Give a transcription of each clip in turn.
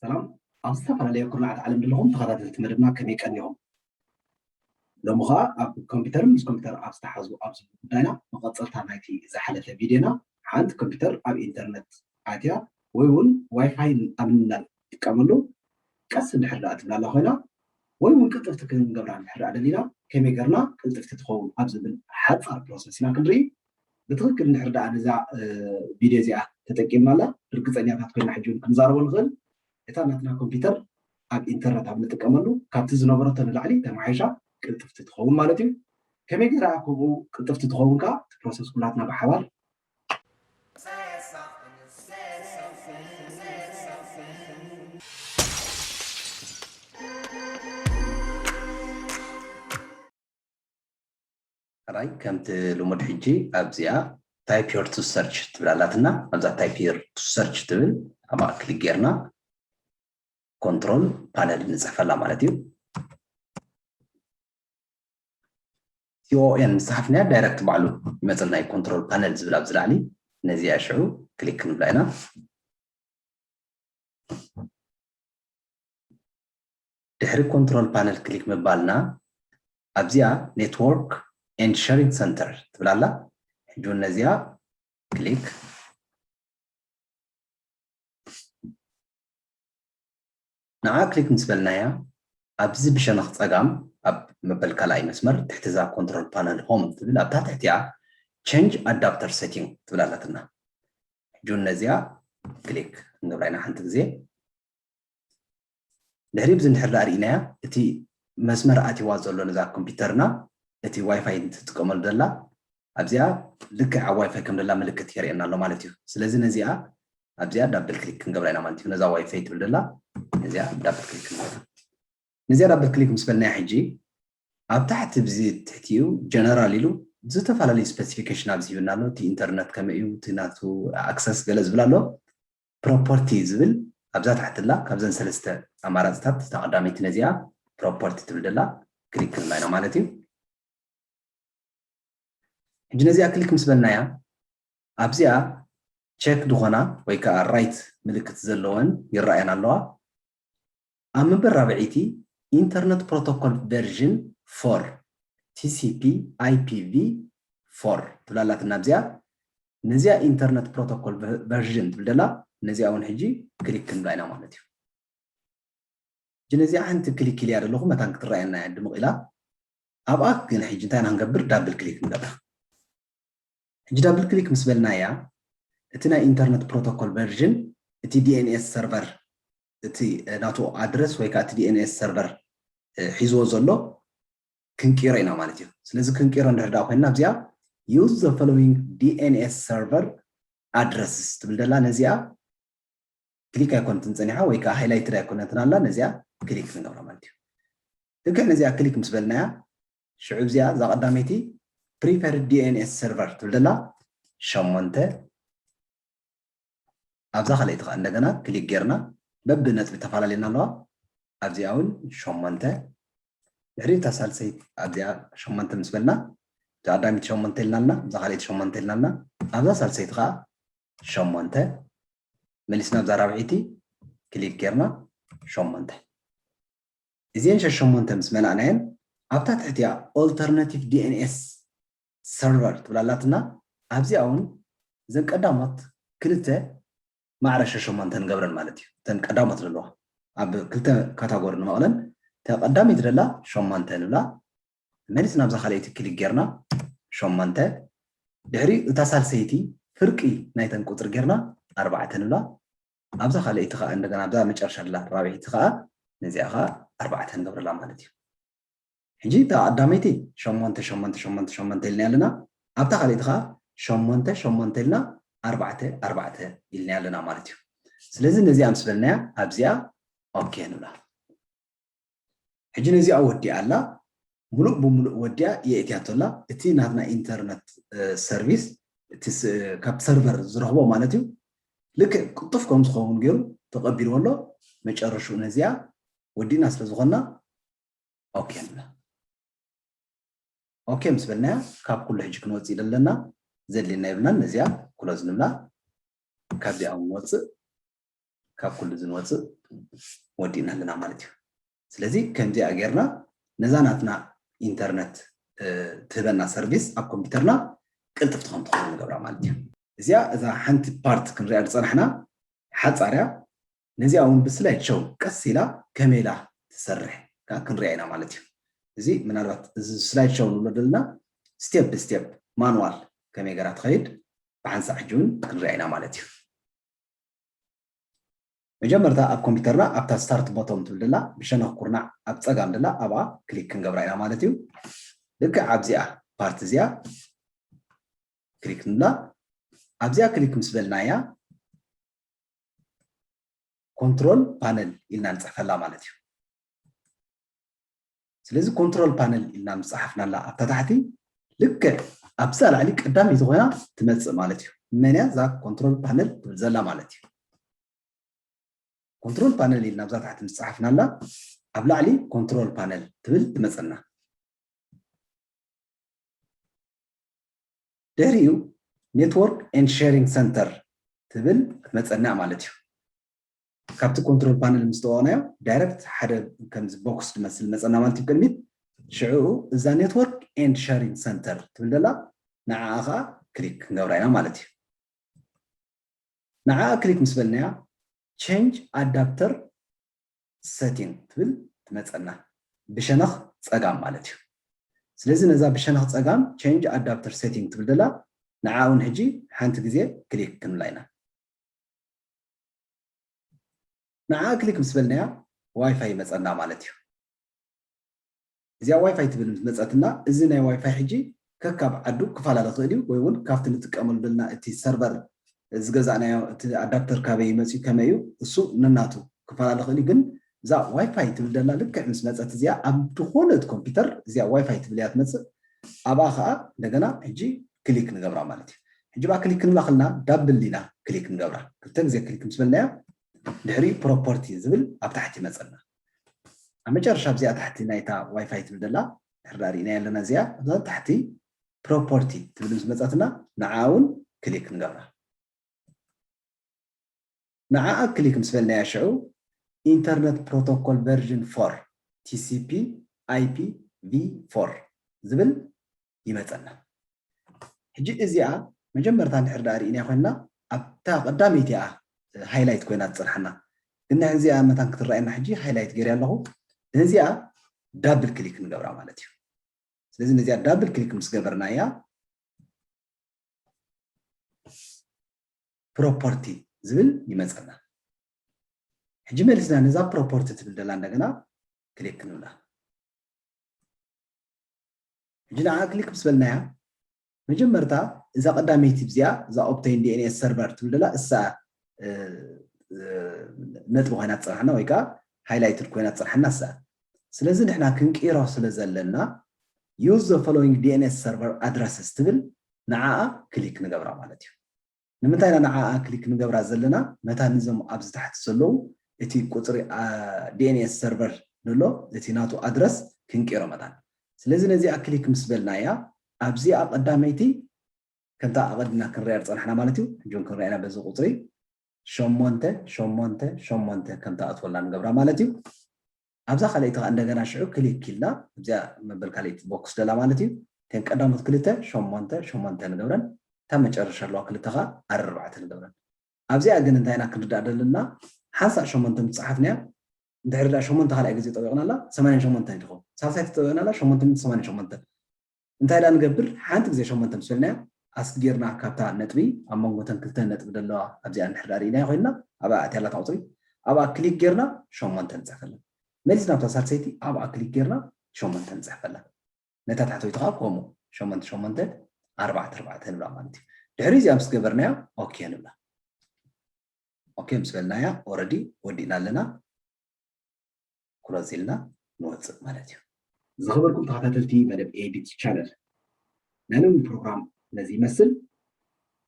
ሰላም፣ ኣብ ዝተፈላለየ ኩርናዓት ዓለም ዘለኹም ተኸታተልቲ መደብና ከመይ ቀኒኹም? ሎሚ ኸዓ ኣብ ኮምፒውተር ምስ ኮምፒውተር ኣብ ዝተሓዙ ኣብዚ ጉዳይና መቐጸልታ ናይቲ ዝሓለፈ ቪድዮና ሓንቲ ኮምፒውተር ኣብ ኢንተርነት ኣትያ ወይ እውን ዋይፋይ ኣብ ምምላእ ትጥቀመሉ ቀስ እንድሕር ደኣ ትብላላ ኮይና ወይ እውን ቅልጥፍቲ ክንገብራ እንድሕር ደኣ ደሊና ከመይ ገርና ቅልጥፍቲ ትኸውን ኣብ ዝብል ሓጻር ፕሮሰስ ኢና ክንርኢ። ብትኽክል እንድሕር ደኣ ነዛ ቪድዮ እዚኣ ተጠቂምናላ ርግጸኛታት ኮይና ሕጂ እውን ክንዛረቦ ንኽእል። እታ ናትና ኮምፒውተር ኣብ ኢንተርነት ኣብ ንጥቀመሉ ካብቲ ዝነበረቶ ንላዕሊ ተማሓይሻ ቅልጥፍቲ ትኸውን ማለት እዩ። ከመይ ገይራ ከምኡ ቅልጥፍቲ ትኸውን ከዓ እቲ ፕሮሰስ ኩላትና ብሓባር ራይ ከምቲ ልሙድ ሕጂ ኣብዚኣ type here to search ትብል ኣላትና። ኣብዛ type here to search ትብል ኣብኣ ክሊክ ጌርና ኮንትሮል ፓነል ንፅሕፈላ ማለት እዩ። ቲኦኤን ምስ ሓፍናያ ዳይረክት ባዕሉ ይመፅልና እዩ። ኮንትሮል ፓነል ዝብል ኣብዚ ላዕሊ ነዚኣ ሽዑ ክሊክ ክንብላ ኢና። ድሕሪ ኮንትሮል ፓነል ክሊክ ምባልና ኣብዚኣ network and sharing center ትብል ኣላ። ሕጂ እውን ነዚኣ ክሊክ ንዓ ክሊክ ምስ በልናያ ኣብዚ ብሸነኽ ጸጋም ኣብ መበል ካልኣይ መስመር ትሕቲ እዛ ኮንትሮል ፓነል ሆም ትብል ኣብታ ትሕቲኣ ቸንጅ ኣዳፕተር ሴቲንግ ትብል ኣላትና። ሕጂ እውን ነዚኣ ክሊክ እንገብራ ኢና ሓንቲ ግዜ። ድሕሪ ብዚ እንድሕር ደኣ ርኢናያ እቲ መስመር ኣትይዋ ዘሎ ነዛ ኮምፒውተርና እቲ ዋይፋይ ትጥቀመሉ ዘላ ኣብዚኣ ልክዕ ኣብ ዋይፋይ ከም ዘላ ምልክት የርእየና ኣሎ ማለት እዩ። ስለዚ ነዚኣ ኣብዚኣ ዳብል ክሊክ ክንገብራ ኢና ማለት እዩ። ነዛ ዋይፋይ ትብል ዘላ ነዚኣ ዳብል ክሊክ ክንገብራ። ነዚኣ ዳብል ክሊክ ምስ በልናያ ሕጂ ኣብ ታሕቲ ብዚ ትሕቲኡ ጀነራል ኢሉ ዝተፈላለዩ ስፔሲፊኬሽን ኣብዚ ሂብና ኣሎ። እቲ ኢንተርነት ከመይ እዩ፣ እቲ ናቱ ኣክሰስ ገለ ዝብል ኣሎ። ፕሮፐርቲ ዝብል ኣብዛ ታሕቲ ኣላ። ካብዘን ሰለስተ ኣማራፅታት እታ ቀዳመይቲ ነዚኣ ፕሮፐርቲ ትብል ዘላ ክሊክ ክንብላ ኢና ማለት እዩ። ሕጂ ነዚኣ ክሊክ ምስ በልናያ ኣብዚኣ ቸክ ዝኾና ወይ ከዓ ራይት ምልክት ዘለወን ይረኣየና ኣለዋ። ኣብ መበል ራብዐይቲ ኢንተርነት ፕሮቶኮል ቨርዥን ፎር ቲሲፒ ኣይፒቪ ፎር ትብላ ኣላትና ኣብዚኣ። ነዚኣ ኢንተርነት ፕሮቶኮል ቨርዥን ትብል ዘላ ነዚኣ እውን ሕጂ ክሊክ ክንብላ ኢና ማለት እዩ። ሕጂ ነዚኣ ሓንቲ ክሊክ ኢልያ ዘለኹ መታን ክትረኣየና እያ ድምቕ ኢላ። ኣብኣ ግን ሕጂ እንታይ ኢና ክንገብር? ዳብል ክሊክ ንገብራ። ሕጂ ዳብል ክሊክ ምስ በልናያ እቲ ናይ ኢንተርነት ፕሮቶኮል ቨርዥን እቲ ዲኤንኤስ ሰርቨር እቲ ናቱ ኣድረስ ወይ ከዓ እቲ ዲኤንኤስ ሰርቨር ሒዝዎ ዘሎ ክንቅይሮ ኢና ማለት እዩ። ስለዚ ክንቅይሮ እንድሕር ደኣ ኮይንና ኣብዚኣ use the following ዲኤንኤስ server addresses ትብል ዘላ ነዚኣ ክሊክ ኣይኮነትን ፀኒሓ ወይ ከዓ ሃይላይትድ ኣይኮነትን ኣላ ነዚኣ ክሊክ ንገብራ ማለት እዩ። ልክዕ ነዚኣ ክሊክ ምስ በልናያ ሽዑ እዚኣ እዛ ቀዳመይቲ preferred ዲኤንኤስ server ትብል ዘላ ሸሞንተ ኣብዛ ካልኣይቲ ከዓ እንደገና ክሊክ ጌርና በቢ ነጥቢ ተፈላለየና ኣለዋ። ኣብዚኣ እውን ሸሞንተ ድሕሪ እታ ሳልሰይቲ ኣብዚኣ ሸሞንተ ምስ በልና እዛ ቀዳመይቲ ሸሞንተ ኢልና ኣልና እዛ ካልኣይቲ ሸሞንተ ኢልና ኣልና ኣብዛ ሳልሰይቲ ከዓ ሸሞንተ መሊስና ኣብዛ ራብዐይቲ ክሊክ ጌርና ሸሞንተ እዚአን ሸሞንተ ምስ መላእናየን ኣብታ ትሕቲኣ alternative ዲኤንኤስ server ትብል ኣላትና ኣብዚኣ እውን እዘን ቀዳሞት ክልተ ማዕረ ሸሞንተ ንገብረን ማለት እዩ። እተን ቀዳሞት ዘለዋ ኣብ ክልተ ካታጎሪ ንመቕለን እታ ቀዳመይቲ ደላ ሸሞንተ ንብላ መሊስና ኣብዛ ካልኣይቲ ክሊክ ጌርና ሸሞንተ ድሕሪ እታ ሳልሰይቲ ፍርቂ ናይተን ቁፅሪ ጌርና ኣርባዕተ ንብላ ኣብዛ ካልኣይቲ ከዓ እንደገና ኣብዛ መጨረሻ ደላ ራብዒቲ ከዓ ነዚኣ ከዓ ኣርባዕተ ንገብረላ ማለት እዩ። ሕጂ እታ ቀዳመይቲ ሸሞንተ ሸሞንተ ሸሞንተ ሸሞንተ ኢልና ኣለና ኣብታ ካልኣይቲ ከዓ ሸሞንተ ሸሞንተ ኢልና ኣርባዕተ ኣርባዕተ ኢልና ኣለና ማለት እዩ። ስለዚ ነዚኣ ምስ በልናያ ኣብዚኣ ኦኬ ንብላ። ሕጂ ነዚኣ ወዲኣ ኣላ ሙሉእ ብሙሉእ ወዲኣ የእትያቶ ኣላ። እቲ ናትና ኢንተርነት ሰርቪስ እቲ ካብ ሰርቨር ዝረኽቦ ማለት እዩ ልክዕ ቅልጡፍ ከም ዝኸውን ገይሩ ተቐቢልዎ ኣሎ። መጨረሽኡ ነዚኣ ወዲእና ስለ ዝኾንና ኦኬ ንብላ። ኦኬ ምስ በልናያ ካብ ኩሉ ሕጂ ክንወፅእ ኣለና። ዘድልየና የብልናን። ነዚኣ ክሎዝ ንብላ። ካብዚኣ እውን ንወፅእ፣ ካብ ኩሉ እዚ ንወፅእ። ወዲእና ኣለና ማለት እዩ። ስለዚ ከምዚኣ ጌርና ነዛ ናትና ኢንተርነት ትህበና ሰርቪስ ኣብ ኮምፒውተርና ቅልጥፍቲ ከም ትኸውን ንገብራ ማለት እዩ። እዚኣ እዛ ሓንቲ ፓርት ክንሪኣ ዝፀናሕና ሓፃርያ። ነዚኣ እውን ብስላይድ ሾው ቀስ ኢላ ከመይ ኢላ ትሰርሕ ከዓ ክንሪኣ ኢና ማለት እዩ። እዚ ምናልባት እዚ ስላይድ ሾው ንብሎ ዘለና ስቴፕ ብስቴፕ ማኑዋል ከመይ ገራ ትኸይድ ብሓንሳእ ሕጂ እውን ክንሪኣ ኢና ማለት እዩ። መጀመርታ ኣብ ኮምፒውተርና ኣብታ ስታርት ቦቶም ትብል ደላ ብሸነኽ ኩርናዕ ኣብ ፀጋም ደላ ኣብኣ ክሊክ ክንገብራ ኢና ማለት እዩ። ልክዕ ኣብዚኣ ፓርት እዚኣ ክሊክ ንብላ። ኣብዚኣ ክሊክ ምስ በልናያ ኮንትሮል ፓነል ኢልና ንፅሕፈላ ማለት እዩ። ስለዚ ኮንትሮል ፓነል ኢልና ምስ ፀሓፍናላ ኣብታ ታሕቲ ልክዕ ኣብዛ ላዕሊ ቀዳመይቲ ኮይና ትመፅእ ማለት እዩ። መን እያ እዛ ኮንትሮል ፓነል ትብል ዘላ ማለት እዩ። ኮንትሮል ፓነል ኢልና ኣብዛ ታሕቲ ምስ ፀሓፍናላ ኣብ ላዕሊ ኮንትሮል ፓነል ትብል ትመፀና። ድሕሪኡ ኔትወርክ ኤንድ ሼሪንግ ሰንተር ትብል ክትመፀና ማለት እዩ። ካብቲ ኮንትሮል ፓነል ምስ ተወቕናዮ ዳይረክት ሓደ ከምዚ ቦክስ ዝመስል መፀና ማለት እዩ ቅድሚት። ሽዕኡ እዛ ኔትወርክ ኤንድ ሼሪንግ ሰንተር ትብል ደላ ንዓኣ ከዓ ክሊክ ክንገብራ ኢና ማለት እዩ። ንዓኣ ክሊክ ምስ በልናያ ቼንጅ ኣዳፕተር ሴቲንግ ትብል ትመፀና ብሸነኽ ፀጋም ማለት እዩ። ስለዚ ነዛ ብሸነኽ ፀጋም ቼንጅ ኣዳፕተር ሴቲንግ ትብል ደላ ንዓ እውን ሕጂ ሓንቲ ግዜ ክሊክ ክንብላ ኢና። ንዓ ክሊክ ምስ በልናያ ዋይፋይ ይመፀና ማለት እዩ። እዚኣ ዋይፋይ ትብል ምስ መፀትና እዚ ናይ ዋይፋይ ሕጂ ከካብ ዓዱ ክፈላለ ክእል እዩ፣ ወይ እውን ካብቲ ንጥቀመሉ ዘለና እቲ ሰርቨር ዝገዛእናዮ እቲ ኣዳፕተር ካበይ ይመፅኡ ከመይ እዩ እሱ ነናቱ ክፈላለ ክእል እዩ። ግን እዛ ዋይፋይ ትብል ደላ ልክዕ ምስ መፀት እዚኣ ኣብ ዝኾነ እቲ ኮምፒውተር እዚኣ ዋይፋይ ትብል እያ ትመፅእ። ኣብኣ ከዓ እንደገና ሕጂ ክሊክ ንገብራ ማለት እዩ። ሕጂ ብኣ ክሊክ ክንብላ ከለና ዳብል ኢና ክሊክ ንገብራ። ክልተ ግዜ ክሊክ ምስ በልናያ ድሕሪ ፕሮፐርቲ ዝብል ኣብ ታሕቲ ይመፀና። ኣብ መጨረሻ ኣብዚኣ ታሕቲ ናይታ ዋይፋይ ትብል ደላ ድሕሪ ዳኣ ርኢናያ ኣለና። እዚኣ ኣብዛ ታሕቲ ፕሮፐርቲ ትብል ምስ መፀትና ንዓ እውን ክሊክ ንገብራ። ንዓኣ ክሊክ ምስ በልናያ ሽዑ ኢንተርነት ፕሮቶኮል ቨርዥን ፎር ቲሲፒ ኣይፒ ቪ ፎር ዝብል ይመፀና። ሕጂ እዚኣ መጀመርታ እንድሕር ዳኣ ርኢናያ ኮይንና ኣብታ ቀዳመይቲ እያ ሃይላይት ኮይና ትፅንሓና። ግን ንሕዚ እዚኣ መታን ክትረኣየና ሕጂ ሃይላይት ገይረ ኣለኹ። ነዚኣ ዳብል ክሊክ ንገብራ ማለት እዩ። ስለዚ ነዚኣ ዳብል ክሊክ ምስ ገበርናያ ፕሮፐርቲ ዝብል ይመፀና። ሕጂ መሊስና ነዛ ፕሮፐርቲ ትብል ደላ እንደገና ክሊክ ንብላ። ሕጂ ንዓ ክሊክ ምስ በልናያ መጀመርታ እዛ ቀዳመይቲ እዚኣ እዛ ኦፕቴን ዲኤንኤስ ሰርቨር ትብል ደላ እሳ ነጥቢ ኮይና ትፀናሕና ወይ ከዓ ሃይላይትድ ኮይና ትፀናሕና እሳ። ስለዚ ንሕና ክንቅይሮ ስለ ዘለና use the following ዲኤንኤስ server addresses ትብል ንዓኣ ክሊክ ንገብራ ማለት እዩ። ንምንታይ ኢና ንዓኣ ክሊክ ንገብራ ዘለና? መታን እዞም ኣብዚ ታሕቲ ዘለዉ እቲ ቁፅሪ ዲኤንኤስ ሰርቨር ዘሎ እቲ ናቱ ኣድረስ ክንቅይሮ መታን። ስለዚ ነዚኣ ክሊክ ምስ በልናያ ኣብዚኣ ቀዳመይቲ ከምታ ኣቐድና ክንሪኣ ዝፀናሕና ማለት እዩ። ሕጂ እውን ክንሪኣና በዚ ቁፅሪ ሸሞንተ ሸሞንተ ሸሞንተ ከም ትኣትወላ ንገብራ ማለት እዩ። ኣብዛ ካልኣይቲ ከዓ እንደገና ሽዑ ክሊክ ኢልና ኣብዚኣ መበል ካልኣይቲ ቦክስ ደላ ማለት እዩ። እተን ቀዳሞት ክልተ ሸሞንተ ሸሞንተ ንገብረን እታ መጨረሻ ኣለዋ ክልተ ከዓ ኣርባዕተ ንገብረን። ኣብዚኣ ግን እንታይ ኢና ክንርዳእ ደለና? ሓንሳእ ሸሞንተ ምፅሓፍናያ እንድሕር ዳ ሸሞንተ ካልኣይ ግዜ ጠቢቕናላ ሰማንያን ሸሞንተን ትኸውን። ሳልሳይቲ ጠቢቕናላ ሸሞንተ ሚእቲ ሰማንያን ሸሞንተን። እንታይ ዳ ንገብር? ሓንቲ ግዜ ሸሞንተ ምስ በልናያ ኣስክ ጌርና ካብታ ነጥቢ ኣብ መንጎ እተን ክልተ ነጥቢ ዘለዋ ኣብዚኣ እንድሕር ዳ ርኢናያ ኮይንና ኣብኣ ኣትያላ እታ ቁፅሪ ኣብኣ ክሊክ ጌርና ሸሞንተ ንፅሕፈላ። መሊስና ኣብታ ሳልሰይቲ ኣብኣ ክሊክ ጌርና ሸሞንተ ንፅሕፈላ። ነታ ታሕተወይቲ ከዓ ከምኡ ሸሞንተ ሸሞንተ ኣርባዕተ ኣርባዕተ ንብላ ማለት እዩ። ድሕሪ እዚኣ ምስ ገበርናያ ኦኬ ንብላ። ኦኬ ምስ በልናያ ኦረዲ ወዲእና ኣለና። ክሎዝ ኢልና ንወፅእ ማለት እዩ። ዝኸበርኩም ተኸታተልቲ መደብ ኤዲት ቻነል ናይ ሎሚ ፕሮግራም ነዚ ይመስል።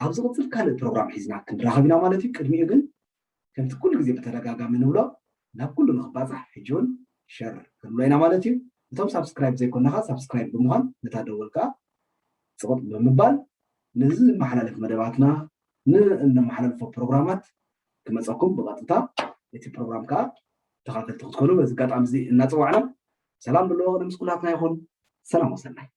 ኣብ ዝቕፅል ካልእ ፕሮግራም ሒዝና ክንራኸብ ኢና ማለት እዩ። ቅድሚኡ ግን ከምቲ ኩሉ ግዜ ብተደጋጋሚ ንብሎ ናብ ኩሉ ንክባፃሕ ሕጂ እውን ሸር ክንብሎ ኢና ማለት እዩ። እቶም ሳብስክራይብ ዘይኮንና ከዓ ሳብስክራይብ ብምዃን ነታ ደወል ከዓ ፅቕጥ ብምባል ንዝመሓላለፍ መደባትና፣ ንእነመሓላልፎ ፕሮግራማት ክመፀኩም ብቐጥታ እቲ ፕሮግራም ከዓ ተኻተልቲ ክትኮኑ በዚ ኣጋጣሚ እዚ እናፀዋዕና ሰላም ብሎ ቅድም ምስ ኩላትና ይኹን። ሰላም ወሰናይ።